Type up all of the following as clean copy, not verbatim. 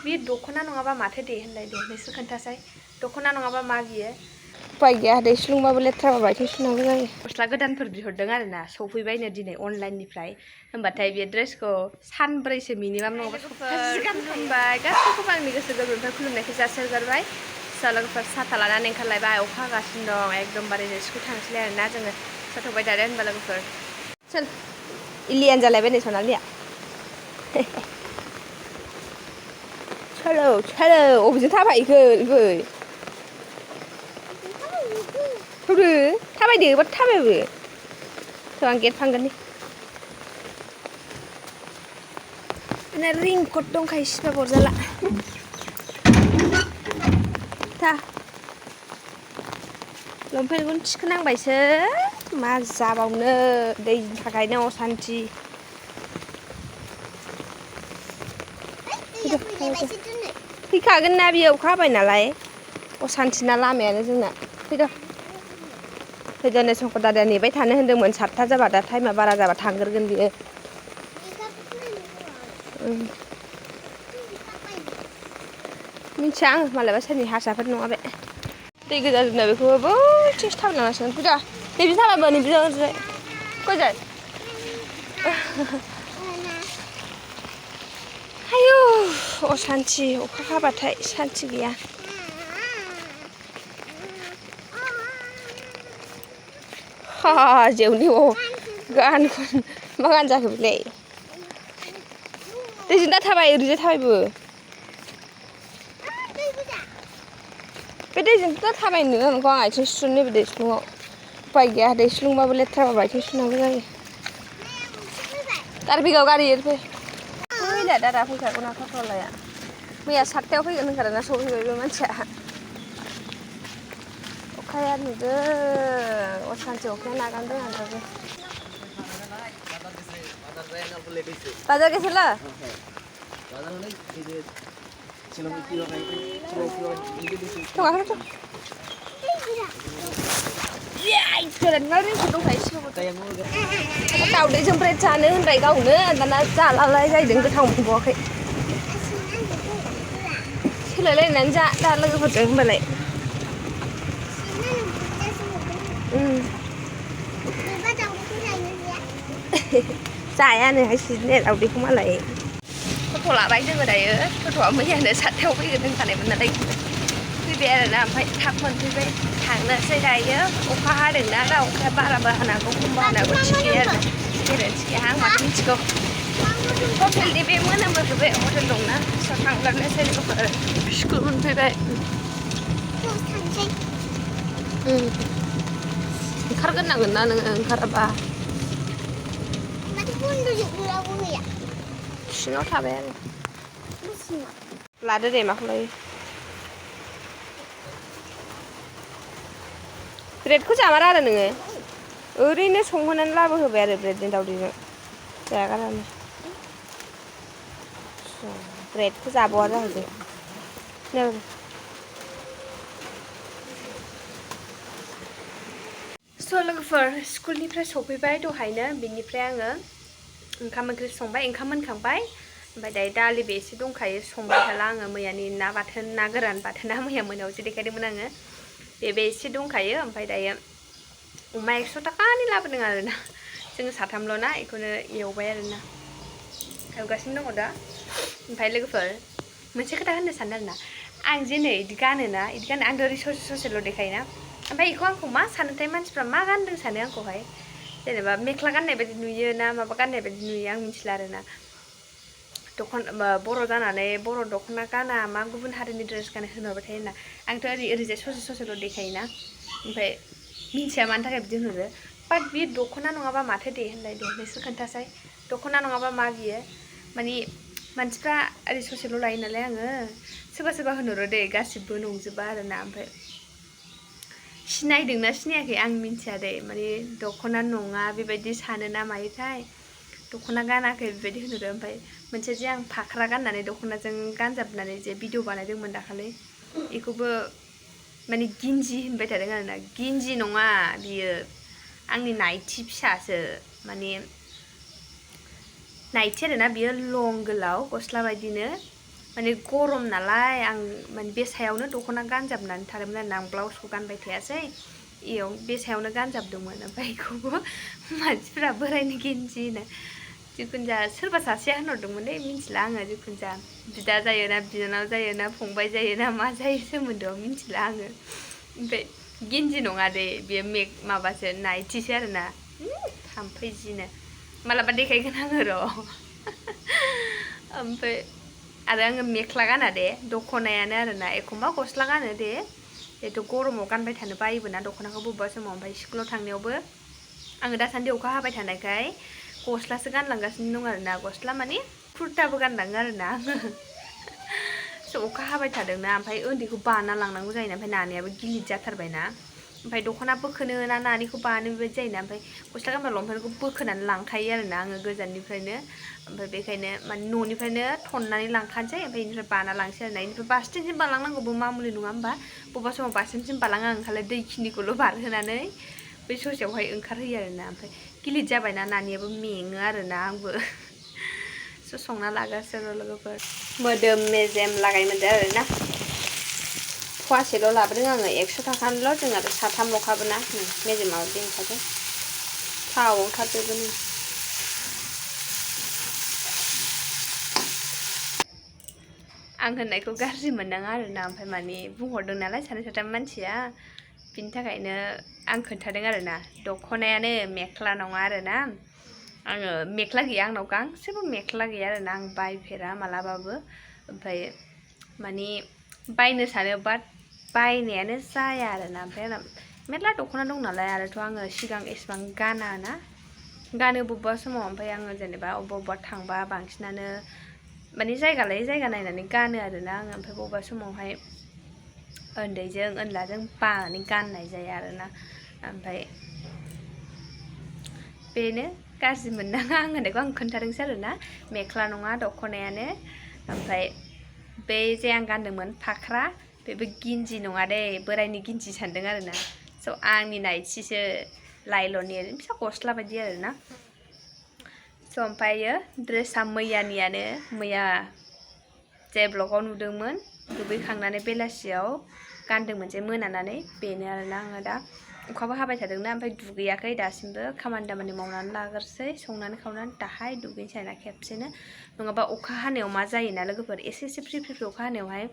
बे दखना नङाबा माथो दे होनलाय दे नोंसोर खोन्थासाय दखना नङाबा मा बियो उपाय गैया दै सुलुंबाबो लेथ्राबाबो आथिं सुनांगौ जायो गस्ला गोदानफोर बिहरदों आरोना सफैबायनो दिनै अनलाइननिफ्राय होमबाथाय बे ड्रेसखौ सानब्रैसो मिनिमाम नङाबा सप्तासे गाहाम खुलुमबाय गासैखौबो आंनि गोसो गोरबोनिफ्राय खुलुमनायखौ जासिहरबाय फिसालोगोफोर साथा लानानै ओंखारलायबाय अखा हागासिनो दं एकदमबारे स्कुल थांसैलाय आरोना जोङो जाथ'बाय थादो होनबा लोगोफोर सोल इलियान जालायबाय नै सनालिया चलो चलो अबेजों थाबायखो इबो थौदो थाबायदो माथो थाबायाबो थ' आं गेट फांगोननि बिना रिंकट दंखायो सिबा बरजाला था लंपेन्टखौनो थिखोनांबायसो मा जाबावनो दैनि थाखायनो असान्थि फैखागोन ना बियो अखा हाबाय नालाय असान्थिना लामायानो जोंना फैद' फैद' नै संकर दादाया नेबाय थानो होन्दोंमोन 7था जाबा दा टाइमा बारा जाबा थांग्रोगोन बियो मिथिया आं मालाबा सोरनि हारसाफोर नङा बे दै गोजा जोबना बेखौबो बैथिंसो थाबायलांनांसिगोन फैद' नैबिजों थाबायबो नैबिजों ओरैजाय गयजाय आयु असान्थि अखा हाबाथाय सान्थि गैया जेवनि गानखौ मा गान जाखो बेलाय दैजों दा थाबाय ओरैजाय थाबायबो बे दैजों दा थाबायनो नंगौ आं आथिं सुनो नैबे दै सुलुङाव उपाय गैया दै सुलुंबाबो लेथ्राबाबो आथिं सुनांगौ जायो गारबिगाव गारि एरफै फैला दादा फैखागौ ना टट'लाया मैया 7थायाव फैगोन होनखादोंना सफैबायबो मानसिया अखाया नुदों असान्थि अखाया नागारनो रोङा दाबो बाजार गेसेला दावदैजों ब्रेड जानो होनबाय गावनो दाना जालालाय जाहैदों गोथाव मोनबावाखै सोलायलायनानै जा दा लोगोफोरजों होनबालाय जायानोहाय सिजने दावदैखौ मालाय टट' लाबाय जोङो दायो टट'आ मैयानो 7थायाव फैगोन होनखानायमोन नालाय फैबाय आरोना ओमफ्राय थाब मोनफैबाय थांनोसै दायो अखा हादोंना दा अखाया बाराबो हानांगौ खमबो हानांगौ थिग गैया आरो गेरेन्थि गैया आं माथो मिथिगौ हटेलनि बे मोनामोखौ बे हटेल दंना बिसोर थांगारनोसै लोगोफोर स्कुल मोनफैबाय ओंखारग्रोनांगोन ना नोङो ओंखाराबा सिङाव थाबाय आरो लादो दे माखौ लायो ब्रेडखौ जामारा आरो नोङो ओरैनो संहोनानै लाबोहोबाय आरो ब्रेडजों दावदैजों जायागारानो ब्रेडखौ जाबावा जाहैदों स' लोगोफोर स्कुलनिफ्राय सफैबाय दहायनो बिनिफ्राय आङो ओंखाम ओंख्रि संबाय ओंखाम मोनखांबाय ओमफ्राय दायो दालिबो एसे दंखायो संबाय थाला आङो मैयानि ना बाथोन ना गोरान बाथोना मैया मोनायावसो देखायदोंमोन आङो बेबो एसे दंखायो ओमफ्राय दायो अमा 100 थाखानि लाबोदों आरोना जोङो साथामल' ना बेखौनो एवबाय आरोना एवगासिनो दङ दा ओमफ्राय लोगोफोर मोनसे खोथा होननो सानदों आरोना आं जे नै बिदि गानोना बिदि गानो आं ओरै ससे ससेल' देखायोना ओमफ्राय बेखौ आंखौ मा सानोथाय मानसिफ्रा मा गानदों सानो आंखौहाय जेनेबा मेख्ला गाननाय बायदि नुयो ना माबा गाननाय बायदि नुयो आं मिथिला आरोना बर' जानानै बर' दख'ना गाना मा गुबुन हारिनि ड्रेस गानो होनहरबाय थायो होनना आंथ' ओरैजाय ससे ससेल' देखायोना ओमफ्राय मिन्थिया मानि थाखाय बिदि होनहरो बाट बे दख'ना नङाबा माथो दे होनलाय दे नोंसोर खोन्थासाय दख'ना नङाबा मा बियो माने मानसिफ्रा ओरै ससेल' लायो नालाय आङो सोरबा सोरबा होनहरो दे गासिबो नंजोबा आरोना ओमफ्राय सिनायदोंना सिनायाखै आं मिन्थिया दे माने दख'ना नङा बेबायदि सानोना मायोथाय दख'ना गानाखै बेबायदि होनहरो ओमफ्राय मोनसे जे आं फाख्रा गाननानै दख'नाजों गानजाबनानै जे भिडिअ बानायदोंमोन दाखालि बेखौबो माने गिन्जि होनबाय थादों आरोना गिन्जि नङा बियो आंनि नाइटि फिसासो माने नाइटि आरोना बियो लं गोलाव गस्ला बायदिनो माने गरम नालाय आं माने बे सायावनो दख'ना गानजाबनानै थादोंमोन आरोना आं ब्लाउसखौ गानबाय थायासै इयाव बे सायावनो गानजाबदोंमोन ओमफ्राय बेखौबो मानसिफोरा बोरायनि गेन्जिनो जिखुनु जाया सोरबा सासेया होनहरदोंमोन दे मिन्थिला आङो जिखुनु जाया बिदा जायोना बिनानाव जायोना फंबाय जायोना मा जायो सोमोन्दोआव मिन्थिला आङो ओमफ्राय गेन्जि नङा दे बेयो माबासो नाइटिसो आरोना थाम्फै जिनो मालाबा देखायगोन आङो र' ओमफ्राय आरो आङो मेख्ला गाना दे दख'नायानो आरोना एखमबा गस्ला गानो दे जिहेतु गरमाव गानबाय थानो बायोबोना दख'नाखौ बबेबा समाव ओमफ्राय स्कुलाव थांनायावबो आङो दासान्दि अखा हाबाय थानायखाय गस्लासो गानलांगासिनो दं आरोना गस्ला माने कुर्ताबो गानलाङो आरोना आङो अखा हाबाय थादोंना ओमफ्राय उन्दैखौ बाना लांनांगौ जायोना ओमफ्राय नानियाबो गिलिर जाथारबायना ओमफ्राय दख'ना बोखोनो ना नानिखौ बानो बेबायदि जायोना ओमफ्राय गस्ला गानबा लंपेन्टखौ बोखोनानै लांखायो आरोना आङो गोजाननिफ्रायनो ओमफ्राय बेखायनो माने न'निफ्रायनो थननानै लांखानोसै ओमफ्य बेनिफ्राय बाना लांसै आरोना बेनिफ्राय बासटेनसिम बारलांनांगौबो मामुलि नङा होमबा बबेबा समाव बासटेनसिम बारलाङो आं खालि दैखिनिखौल' बारहोनानै बै ससेयावहाय ओंखारहोयो आरोना ओमफ्राय गिलिर जाबायना नानियाबो मेङो आरोना आंबो संना लागासिनो लोगोफोर मोदोम मेजेम लागाय मोनदों आरोना फवासेल' लाबोदों आङो 100 थाखानिल' जों आरो साथामल'खाबोना मेजेमाव ओंखारदों थाव ओंखारजोबो नै आं होननायखौ गाज्रि मोननाङा आरोना ओमफ्राय माने बुंहरदों नालाय सानै साथाम मानसिया बिनि थाखायनो आं खोन्थादों आरोना दख'नायानो मेख्ला नङा आरोना आङो मेख्ला गैया आंनाव गांसेबो मेख्ला गैया आरोना आं बायफेरा मालाबाबो ओमफ्राय माने बायनो सानो बाट बायनायानो जाया आरोना ओमफ्राय आंना मेरला दख'ना दं नालाय आरोथ' आङो सिगां एसेबां गानाना गानो बबेबा समाव ओमफ्राय आङो जेनेबा अबेबा थांबा बांसिनानो माने जायगा लायै जायगा नायनानै गानो आरोना आङो ओमफ्राय बबेबा समावहाय उन्दैजों उनलाजों बानानै गाननाय जाया आरोना ओमफ्राय बेनो गाज्रि मोननाङा आं होननायखौ आं खोन्थादोंसै आरोना मेख्ला नङा दख'नायानो ओमफ्राय बे जे आं गानदोंमोन फाख्रा बेबो गिन्जि नङा दे बोरायनि गिन्जि सानदों आरोना स' आंनि नाइटिसो लाइलननि ओरैनो फिसा गस्ला बायदि आरोना स' ओमफ्रायो ड्रेसा मैयानियानो मैया जे ब्लगाव नुदोंमोन दुगैखांनानै बेलासियाव गानदोंमोन जे मोनानानै बेनो आरोना आङो दा अखाबो हाबाय थादोंना ओमफ्राय दुगैयाखै दासिमबो खामानि दामानि मावनानै लाग्रोसै संनानै खावनानै दाहाय दुगैनोसै आरोना खेबसेनो नङाबा अखा हानायाव मा जायोना लोगोफोर एसे फ्रि फ्रि अखा हानायावहाय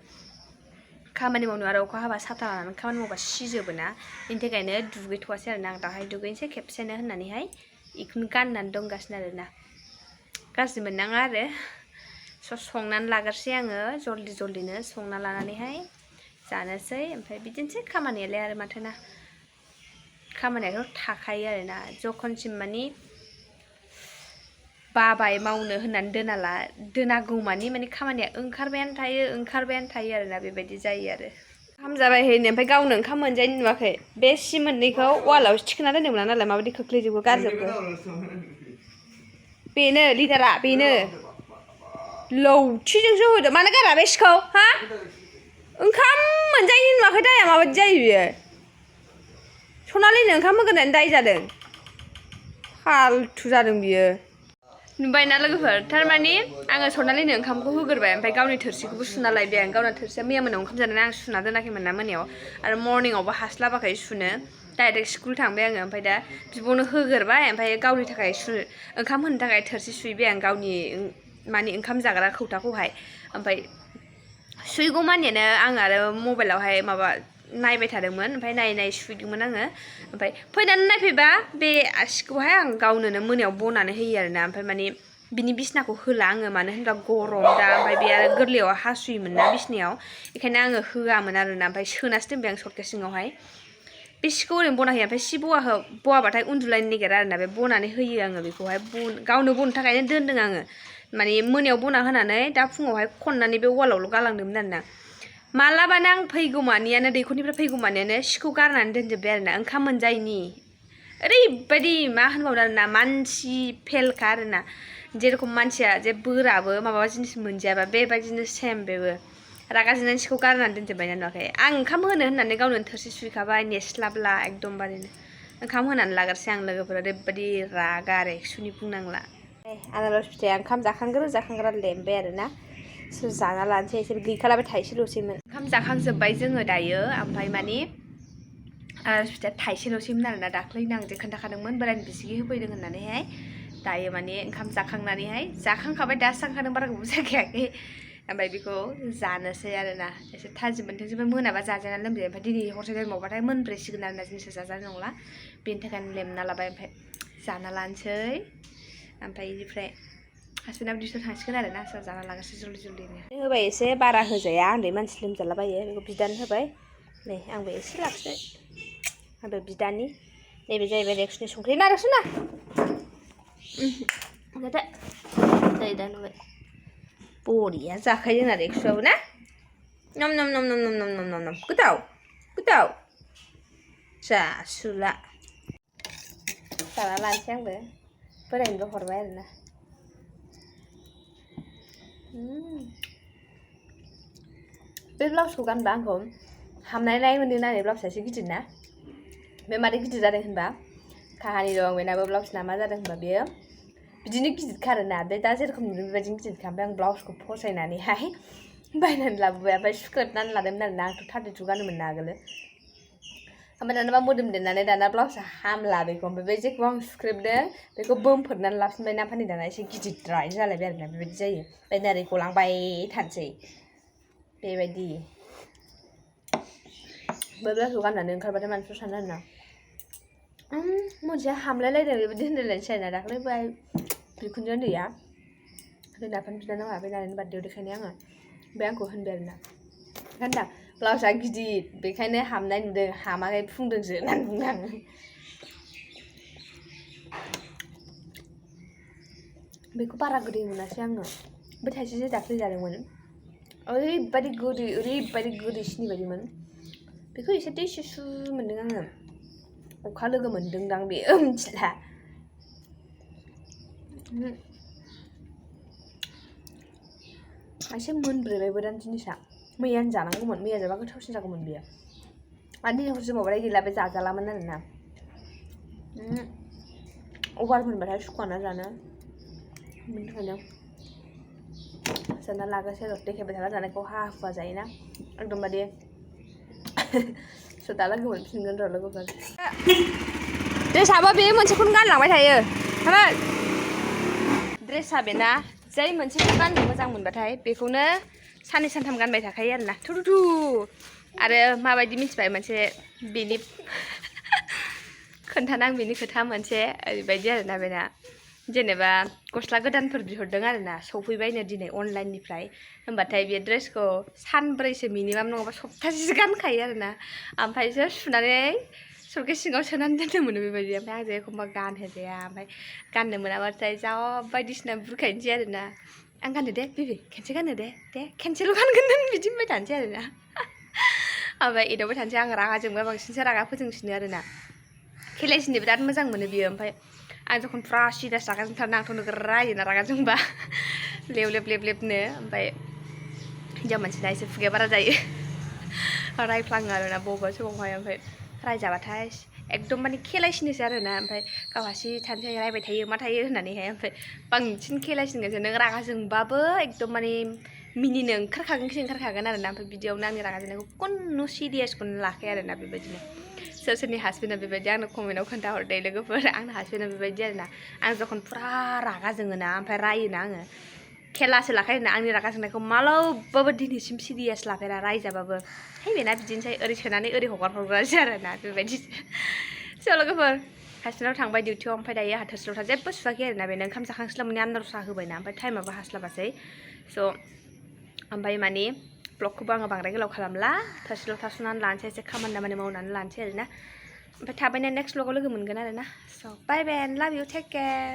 खामानि मावनो आरो अखा हाबा साथा लानानै खामानि मावबा सिजोबोना बेनि थाखायनो दुगैथ'वासै आरोना आं दाहाय दुगैनोसै खेबसेनो होननानैहाय बेखौनो गाननानै दंगासिनो आरोना गाज्रि मोननाङा आरो संनानै लाग्रोसै आङो जल्दिनो संना लानानैहाय जानोसै ओमफ्राय बिदिनोसै खामानियालाय आरो माथोना खामानियाथ' थाखायो आरोना जखनसिम माने बाबाय मावनो होननानै दोनागौ मानि माने खामानिया ओंखारबायानो थायो आरोना बेबायदि जायो आरो ओंखाम जाबाय हैनो ओमफ्राय गावनो ओंखाम मोनजायनि नुवाखै बे सि मोननैखौ वालाव थिखोना दोनदोंमोन नालाय माबायदि खोख्लैजोबो गारजोबो बेनो लिडारा बेनो लौथिजोंसो होदो मानो गारा बे सिखौ हा ओंखाम मोनजायनि नुवाखै दाया माबायदि जायो बियो सनालिनो ओंखाम होगोन दाय जादों फालथु जादों बियो नुबायना लोगोफोर थारमाने आङो सनालिनो ओंखामखौ होग्रोबाय ओमफ्राय गावनि थोरसिखौबो सुना लायबाय आं गावना थोरसिया मैया मोनायाव ओंखाम जानानै आं सुना दोनाखैमोन ना मोनायाव आरो मर्निंआवबो हास्लाबाखै सुनो डाइरेक्ट स्कुल थांबाय आङो ओमफ्राय दा बिब'नो होग्रोबाय ओमफ्राय गावनि थाखाय ओंखाम होनो थाखाय थोरसि सुहैबाय आं गावनि माने ओंखाम जाग्रा खौथाखौहाय ओमफ्राय सुहैगौ मानियानो आं आरो मबाइलावहाय माबा नायबाय थादोंमोन ओमफ्राय नायै सुहैदोंमोन आङो ओमफ्राय फैनानै नायफैबा बे सिखौहाय आं गावनोनो मोनायाव बनानै होयो आरोना ओमफ्राय माने बिनि बिसनाखौ होला आङो मानो होनबा गरम दा ओमफ्राय बे आरो गोरलैयाव हासुयोमोन ना बिसनायाव बेखायनो आङो होआमोन आरोना ओमफ्राय सोनासो दोनबाय आं सटकेस सिङावहाय बे सिखौ ओरैनो बना होयो ओमफ्राय सि बवाबाथाय उन्दुलायनो नागिरा आरोना बे बनानै होयो आङो बेखौहाय गावनो बनो थाखायनो दोनदों आङो माने मोनायाव बना होनानै दा फुङावहाय खननानै बे वालावल' गालांदोंमोन आरोना मालाबानो आं फैगौमानियानो दैखरनिफ्राय फैगौमानियानो सिखौ गारनानै दोनजोब्बाय आरोना ओंखाम मोनजायैनि ओरैबायदि मा होनबावनो आरोना मानसि फेलखा आरोना जेरखम मानसिया जे बोराबो माबा जिनिस मोनजायाबा बेबायदिनो सेम बेबो रागा जोंनानै सिखौ गारनानै दोनजोब्बाय ना नुवाखै आं ओंखाम होनो होननानै गावनो थोरसि सुहैखाबाय नेस्लाबला एकदमबारेनो ओंखाम होनानै लाग्रोसै आं लोगोफोर ओरैबायदि रागा आरो एक्सुनि बुंनांला आनारस फिथाइया ओंखाम जाखांग्रा लेमबाय आरोना जाना लानोसै एसे गैखालाबो थाइसेल'सैमोन ओंखाम जाखांजोब्बाय जोङो दायो ओमफ्राय माने फिथाइया थाइसेल'सैमोन आरोना दाख्लैनो आं जे खोन्थाखादोंमोन बोरायनि बिसिगि होफैदों होननानैहाय दायो माने ओंखाम जाखांनानैहाय जाखांखाबाय दासो जाखांखादों बारा गोबाव जाखायाखै ओमफ्राय बेखौ जानोसै आरोना एसे थाजिम मोनथोंसै ओमफ्राय मोनाबा जाजाना लोमजायो ओमफ्राय दिनै हरसे दोनबावबाथाय मोनब्रैसिगोन आरोना जिनिसा जाजानाय नंला बेनि थाखायनो लेमना लाबाय ओमफ्राय जाना लानोसै ओमफ्राय बेनिफ्राय हासबेन्डआबो डिउटियाव थांसिगोन आरोना सोर जाना लागासिनो जल्दि जल्दिनो होबाय एसे बारा होजाया उन्दै मानसि लोमजालाबायो बेखौ बिदानो होबाय नै आंबो एसे लाखिबाय आंबो बिदानि नैबे जाहैबाय रेक्सनि संख्रि ना रेक्सना जादो नै दा नुबाय बरिया जाखायो जोंना रेक्सुआबो ना नम नम नम नम नम नम नम नम गोथाव गोथाव जासुला जाना लानोसै आंबो बोरायनोबो हरबाय आरोना बे ब्लाउसखौ गानबा आंखौ हामनाय मोनदों ना ब्लाउसआ एसे गिदिर ना बे मारै गिदिर जादों होनबा काहानि दं बेनाबो ब्लाउसना मा जादों होनबा बेयो बिदिनो गिदिरखा आरोना बे दा जेरखम नुदों बेबायदिनो गिदिरखा ओमफ्राय आं ब्लाउसखौ फसायनानैहाय बायनानै लाबोबाय ओमफ्राय सुख्रेबनानै लादोंमोन आरोना आंथ' 32 गानोमोन ना आगोलो ओमफ्राय दाना मोदोम देरनानै दाना ब्लाउसआ हामला बेखौ ओमफ्राय बे जेखौ आं सुख्रेबदों बेखौ बोमफोरनानै लाफिनबाय ना ओमफ्राय दाना एसे गिदिरद्राय जालायबाय आरोना बेबायदि जायो ओमफ्राय नोरै गलांबाय थानोसै बेबायदि बे ब्लाउसखौ गाननानै ओंखारबाथाय मानसिफ्रा सानो आरोना मोनसेया हामलायलायदों बेबायदि होनलायलायनोसै आरोना दाख्लै बाय बिखुनजो उन्दैया जोंनाफोरनि बिनानाव आबैनानै बार्थडेआव देखायनाय आङो बे आंखौ होनबाय आरोना गान्दा ब्लाउसआ गिदिर बेखायनो हामनाय नुदों हामाखै फुंदोंसो होननानै बुंदों आङो बेखौ बारा गोदै मोनासै आङो बे थाइसेसो दाख्लै जादोंमोन ओरैबायदि गोदै सिनि बायदिमोन बेखौ एसे दैसुसु मोनदों आङो अखा लोगो मोनदोंदां बे मिथिला एसे मोनब्रेबायबो दां जिनिसा मैयानो जानांगौमोन मैया जाबा गोथावसिन जागौमोन बेयो आरो दिनै हरसे माबानाय गैला बे जाजालामोन आरोना अभार मोनबाथाय सुखुवाना जानो बेनि थाखायनो जाना लागासै आरो देखायबाय थाला जानायखौ हुवा जायोना एकदमबारे दालागै मोनफिनगोन र' लोगोफोर ड्रेसआबो बे मोनसेखौनो गानलांबाय थायो ड्रेसआ बेना जै मोनसेखौ गाननो मोजां मोनबाथाय बेखौनो साननै सानथाम गानबाय थाखायो आरोना थुथु आरो माबायदि मिथिबाय मोनसे बेनि खोन्थानो आं बेनि खोथा मोनसे ओरैबायदि आरोना बेना जेनेबा गस्ला गोदानफोर बिहरदों आरोना सफैबायनो दिनै अनलाइननिफ्राय होनबाथाय बे ड्रेसखौ सानब्रैसो मिनिमाम नङाबा सप्तासेसो गानखायो आरोना ओमफ्रायसो सुनानै सरके सिङाव सोनानै दोननो मोनो बेबायदि ओमफ्राय आंजों एखमबा गानहोजाया ओमफ्राय गाननो मोनाबाथाय जा बायदिसिना बुरखायनोसै आरोना आं गाननो दे बेबि खेनसे गाननो दे खेनसेल' गानगोन नों बिदि होनबाय थानोसै आरोना ओमफ्राय एदावबाय थानोसै आं रागा जोंबा बांसिनसो रागा फोजोंसिनो आरोना खेलायसिनो बिराद मोजां मोनो बियो ओमफ्राय आं जखन फुरा सिरियास रागा जोंथारना आंथ' नोगोर रायोना रागा जोंबा लेव लेबनो ओमफ्राय हिन्जाव मानसिना एसे खुगाया बारा जायो रायफ्लाङो आरोना बबेबा समावहाय ओमफ्राय रायजाबाथाय एकदम माने खेलायसिनोसै आरोना ओमफ्राय गावहा सि थानोसै रायबाय थायो मा थायो होननानैहाय ओमफ्राय बांसिन खेलायसिनगोनसो नों रागा जोंबाबो एकदम माने मिनिनो ओंखारखागोन आरोना ओमफ्राय बिदियावनो आंनि रागा जोंनायखौ खुनु सिरियासखौनो लाखाया आरोना बेबायदिनो सोरनि हासबेन्डआ बेबायदि आंनो कमेन्टआव खोन्थाहरदे लोगोफोर आंनि हासबेन्डआ बेबायदि आरोना आं जखन फुरा रागा जोङोना ओमफ्राय रायोना आङो खेलासो लाखायो आरोना आंनि रागा जोंनायखौ मालाबाबो दिनैसिम सिरियास लाफेरा रायजाबाबो है बेना बिदिनोसै ओरै सोनानै ओरै हगारहरग्रासो आरोना बेबायदि लोगोफोर हासबेन्डआव थांबाय डिउटियाव ओमफ्राय दायो आंहा थोरसि लथा जेबो सुवाखै आरोना बेनो ओंखाम जाखांस्लाबनानै आनारसा होबायना ओमफ्राय टाइमाबो हास्लाबासै स' ओमफ्राय माने ब्लगखौबो आङो बांद्राय गोलाव खालामला थोरसि लथा सुनानै लानोसै एसे खामानि दामानि मावनानै लानोसै आरोना ओमफ्राय थाबैनो नेक्स्ट ब्लगाव लोगो मोनगोन आरोना स' बाय बाय एन्ड लाभ इउ टेक केयार